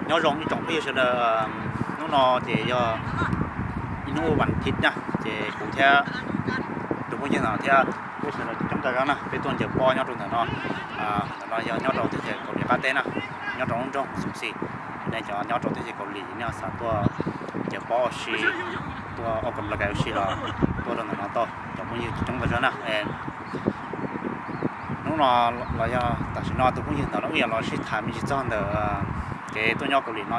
Nyob zoo ib tsoom phooj ywg sawv daws, hnub no ces yog ib hnub vas thiv na, ces kuv thiab tus phooj ywg no thiab peb sawv daws coob tag zog na, peb tuaj ncaws pob nyob rau ntawm no. Ntawm no yog nyob rau teb chaws Kaus Lim qab teb na, nyob rau lub nroog Xoo Xis. Nej cov nyob rau teb chaws Kaus Lim nej xav tuaj ncaws pob ua si, tuaj ua kam la kais ua si los tuaj rau ntawm no tau, cov phooj ywg coob tag zog na. Hnub no los yog tam sim no tus phooj ywg ntawm no wb yuav los sib tham me ntsis txog ntawm kev tuaj nyob Kaus Lim no.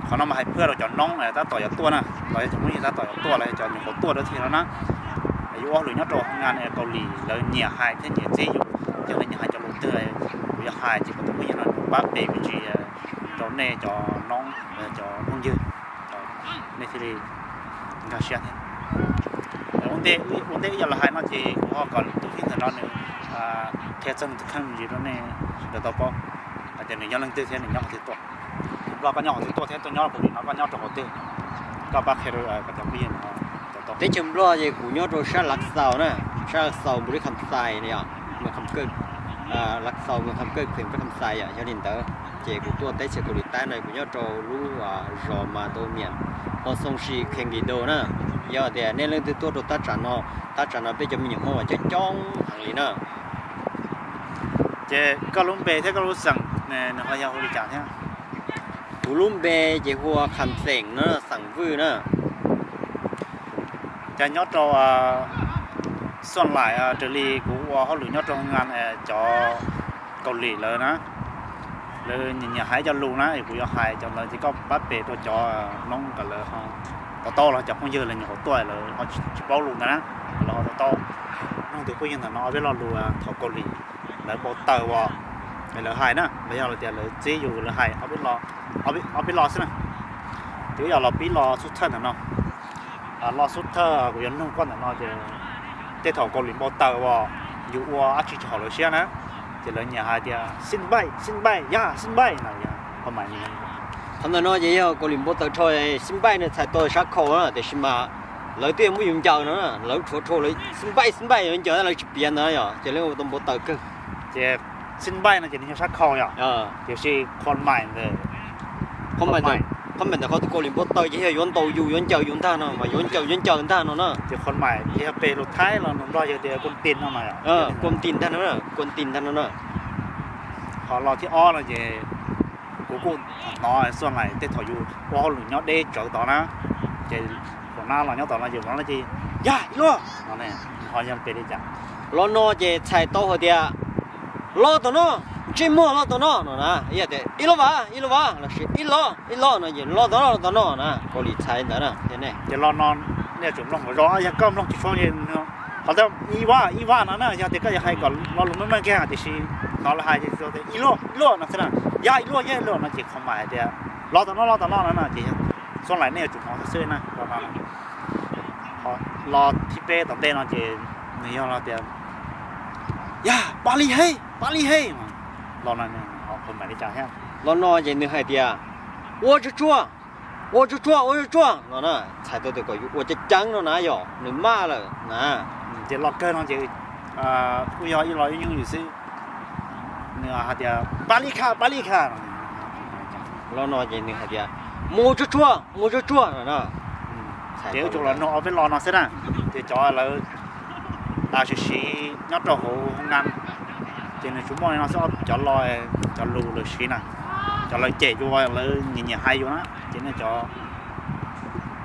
Qhov no mas hais phuaj rau cov noob tab tom yuav tuaj na, los yog cov phooj ywg tab tom yuav tuaj los yog cov nyuam qhuav tuaj dua thiab no na. Yuav ua hauj lwm nyob rau hoo nga Kaus Lim lawv nyiam hais thiab nyiam txib yus, yog lawv nyiam hais cov lus twg kuv yuav hais ces kuv tus phooj ywg no pab pem me ntsis rau nej cov noob, cov phooj ywg, nej thiaj li nkag siab thiab. Ua ntej wb yuav los hais no ces kuv ho kom tus phooj ywg ntawm no nws qhia txog nws tus kheej me ntsis rau nej sawv daws tau paub hais tias nws yog leej twg thiab nws nyob qhov twg tuaj. Nplog, koj nyob qhov twg tuaj thiab tuaj nyob Kaus Lim no koj nyob rau qhov twg? Koj pab qhia rau cov phooj ywg no tau. Teb chaws Nplog ces kuv nyob rau sab Lav Xaus na, sab Lav Xaus, npus li Kham Xais no yom, Lav Xaus, Kham Kawj, Kham Xais yom. Yog li ntawd ces kuv tuaj teb chaws Kaus Lim Taib no kuv nyob rau lub zos mas tau niam Hmoob Xoo Xis Khees Lis Daus na. Yog tias nej leej twg tuaj rau tab tsam no, tab tsam no peb cov me nyuam Hmoob los coob coob heev li na. Ces koj lub npe thiab koj lub xeem nws ho yog hu li cas thiab? Kuv lub npe ces hu ua Kham Xeem no, Xeem Vwj na. Ces nyob rau Xuam Laim, raws li kuv ua hauj lwm nyob rau hoo nga cov Kaus Lim lawv na, lawv nyiam hais cov lus na es kuv yuav hais cov ntawd ces koj pab pem rau cov noob kom lawv ho to taub los cov phooj ywg lawv nyuam qhuav tuaj lawv ho tsis paub lus ntawd na, lawv ho to taub. Nug tus phooj ywg ntawm no ob peb lo lus thaum Kaus Lim lawv npau taws as, lawv hais na, los yog tias lawv txib yus lawv hais ob peb lo xwb na. Ces wb yuav los pib lo xub thawj ntawm no. Lo xub thawj kuv yuav nug koj ntawm no ces tej thaum Kaus Lim npau taws as, yus ua dab tsi tsis haum lawv siab na, ces lawv nyiam hais tias xij npaij, xij npaij, yaj xij npaij no. Qhov ntawm no ces yog Kaus Lim npau taws dhau, xij npaij no txhais tau sab khau na, tiam sis mas lawv twb muab yus ncaws no, lawv rhuav rhuav lawv xij npaij xij npaij yuav ncaws lawv tsis piav ntawd yom, ces lawv ua tau npau taws kawg. Ces xij npaij no ces nws yog sab khau yom, tiam sis qhov maim ntawm, qhov maim ntawm qhov Kaus Lim npau taws ces yog yuav ntaus yus yuav ncaws yus ntag no mas yuav ncaws yuav ncaws ntag no na. Ces qhov maim ces yog pem lus Thaib los lus Nplog yog tias kuam tis no mas, kuam tis ntag no, kuam tis ntag no na. Qhov lo thib ob no ces kuv kuj hnov Xuam Laim tej thaum yus ua hauj lwm nyob deb tsawv tod na, ces Xuam Laim los nyob tom no ces Xuam Laim ces yaj ib luaj no, ho yog pem li cas? Lo no ces txhais tau hais tias los tom no, ntsej muag los tom no no na, tias ib luaj vas, ib luaj vas lossis ib los, ib los no ces los tom no, los tom no na, Kaus Lim txhais ntawd na. Ces lo no nej yuav tsum mloog kom zoo, yog koj mloog tsis tshua, qhov ntawd ib vas, ib vas no na, yog tias koj yuav hais kom lo lus meej meej kiag tiam sis hnov lawv hais ib luaj, ib luaj no xwb na, yaj ib luaj, yaj ib luaj no ces qhov maim hais tias los tom no, los tom no no na, ces Xuam Laim nej yuav tsum hnov xwb na. Lo thib peb tom ntej no ces nws yog lo tias yaj pab li hej, pab li hej. Lo no qhov maim li cas thiab? Lo no ces nws hais tias ua tsuag tsuag, ua tsuag tsuag, ua tsuag tsuag no na, txhais tau tias kom yus ua ceev ceev no na, yog nws maj lawm na. Ces lo kawg no ces kuj yog ib lo ib nyuag yus xwb, nws hais tias pab li kha, pab li kha. Lo no ces nws hais tias mus tsuag tsuag, mus tsuag tsuag no na. Ces wb tsuas los nug ob peb lo no xwb na, ces cov lawv siv siv nyob rau hauv hoo nga ces nws tsuas muaj li no xwb, cov lo, cov lus lawv siv na, cov lawv cem yus, lawv nyiam nyiam hais yus na, ces nej cov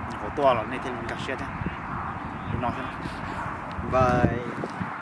nyuam qhuav tuaj los nej thiaj li nkag siab thiab. Li no xwb na. Bye.